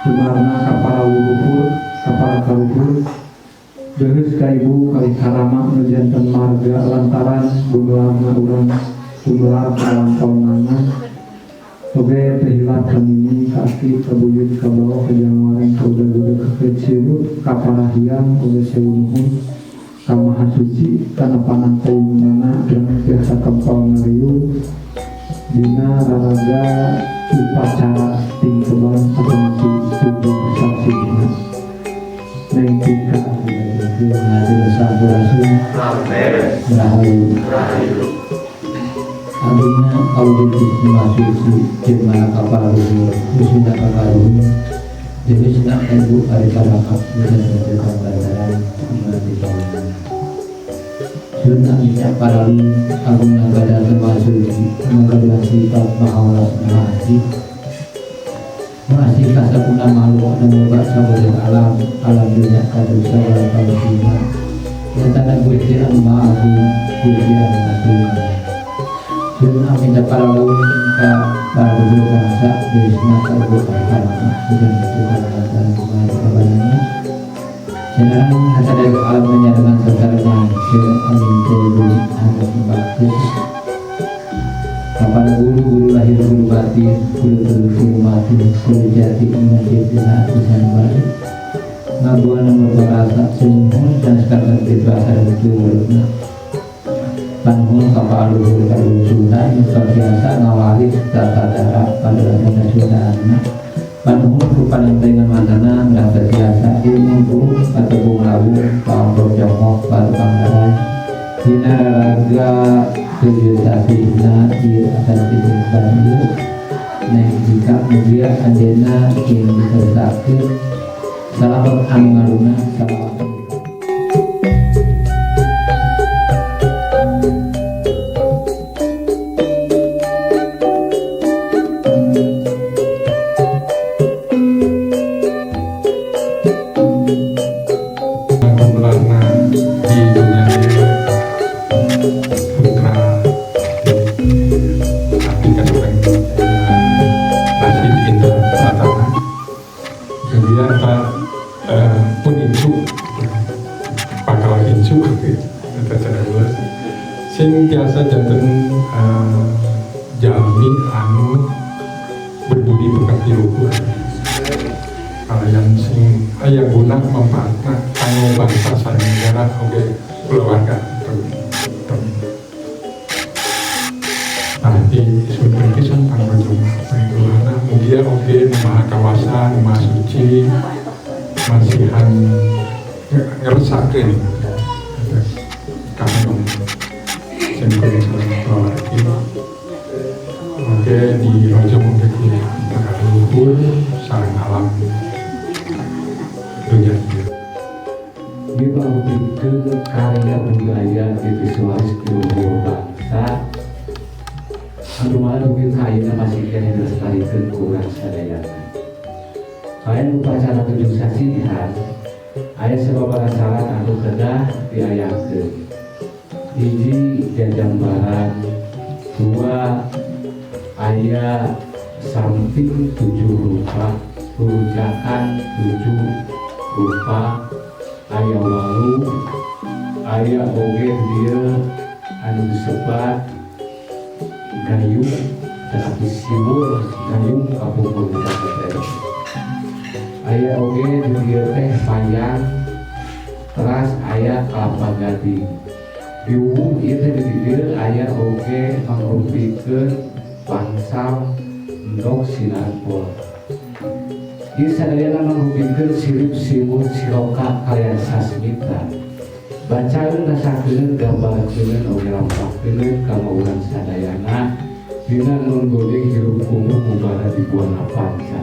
Sumarna ka para leluhur, ka para kaluhur, deheus ka ibu kalih ka rama nu janten marga lantaran gumelarna urang gumelar ka alam pawenangan. Oge teu hilap ka nini, ka aki, ka buyut, ka bao, ka jangwareng, ka udag-udag, ka keut siwut, ka parahyang oge sewu nuhun ka Maha Suci kana panangtayunganana urang tiasa kempal ngariung dina raraga upacara tingkeban atanapi tujuh sasihna. Neng Tika. Sampurasun. Rahayu. Abdina kawujud Gusti Suci jeung ka para luhur, khususna ka karuhun, khususna ka ibu ari karaka dan tukang lantaran di pawenang. Sun abdina para agung nagada Maha Suci nagaduhan sifat maha welas maha asih. Maha asih kasapuna makhluk anu loba sabodas alam alam dunya kados sagala kausina. Nyatana Gusti anu Maha Agung, Gusti anu Maha. Sun abdina paralun ka para luhur bangsa, khususna ka ibu ari karaka dan tukang lantaran maha kabanana. Sekarang dari alam menyatakan secara ke amin tebu hendak bakti kepada guru-guru lahir, guru batin, guru guru guru mati, guru jati menjadi pisan balik ngabuana merasa semuhun dan sekarang berbahasa itu mulutna. Panuhun ka luhur kaluhur Sunda nu biasa ngawaris tata cara pada Sunda Sunda. Panuhun ku panangtengan mantana ngan biasa ilmu patepung lawung paombok jongkok patukang darai dina raraga tujuh sasihna ieu akan disimpan ieu. Neng jika mugia anjeunna ingin diterusakeun, salamet anu ngaruna, salamet. Gumelarna di dunia ini putra abdi kasupeng Rasid Indra Pratama. Kemudian Pak pun incu bakal incu eta cara sing tiasa janten jalmi anu berbudi pekerti luhur kalian sing aya guna manfaatna kanggo bangsa sareng negara oge keluarga. Nah, di disebutkan pisan pangrojong panglurahna mugia oge nu maha kawasa, nu maha suci masihan ngeresakeun kanggo sing kuring sareng keluarga oge di rojong oge di para leluhur sareng alam dunia ieu. Dipangrupikeun karya budaya titi waris ti luhur bangsa anu malah mungkin ka ayeuna masih keneh dilestarikeun ku urang sadayana. Kalayan upacara tujuh sasihan aya sababaraha syarat anu kedah diayakeun. Hiji, jajambaran. Dua, aya samping tujuh rupa, rujakan tujuh rupa, aya walu, aya oge dieu anu disebat gayung tetapi siwur gayung kapungkur teh. Aya oge di dieu teh mayang, teras aya kalapa gading. Diwuwuh ieu teh di dieu aya oge mangrupikeun bangsal endog sinarpol. Ieu sadayana mangrupikeun sirip siwur siroka kalian sasmita. Bacaeun, rasakeun, gambarkeun oge lampahkeun kanggo urang sadayana dina nun godeng hirup kumuh mubara di buana panca.